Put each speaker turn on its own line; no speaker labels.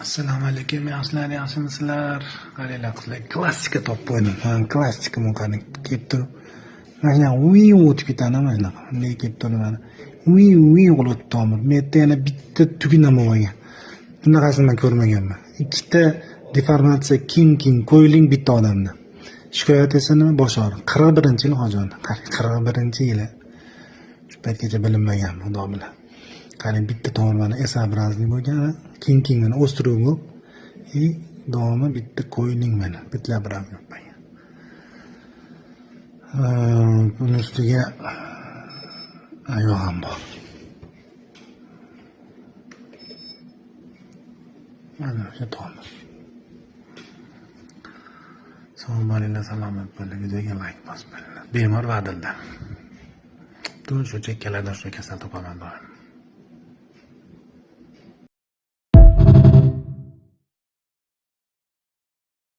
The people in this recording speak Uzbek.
Assalomu alaykum, yaxshilar, yaxshimisizlar? Qaranglar, qizlar, klassika topib qo'ydim. Ha, klassika bu, qarang, kelib turib. Mana shunaqa uy o'tib ketadi, mana shunaqa. Bunday kelib turib mana. Uy uy qilib o'tib tomir. Bu yerda yana bitta tugun ham bo'lmagan. Bunaqasini men ko'rmaganman. Ikkita deformatsiya kinking coiling bitta odamda. Shikoyat esa nima? Bosh og'riq. 41-yil hojoni. Qarang, 41-yili. Shu paytgacha bilinmagan, Xudo bilan. Qarang, bitta tomir mana S-образный bo'lgan, kinking mana острый угол и davomi bitta coiling mana петлеобразный bo'lgan. Buni ustiga oyoq ham bor. Mana o'sha tomir. Sog' bo'linglar, salomat bo'linglar, videoga like bosib qo'yinglar. Bemor Vadilda. Shu chekkalardan shu kasal topaman doim.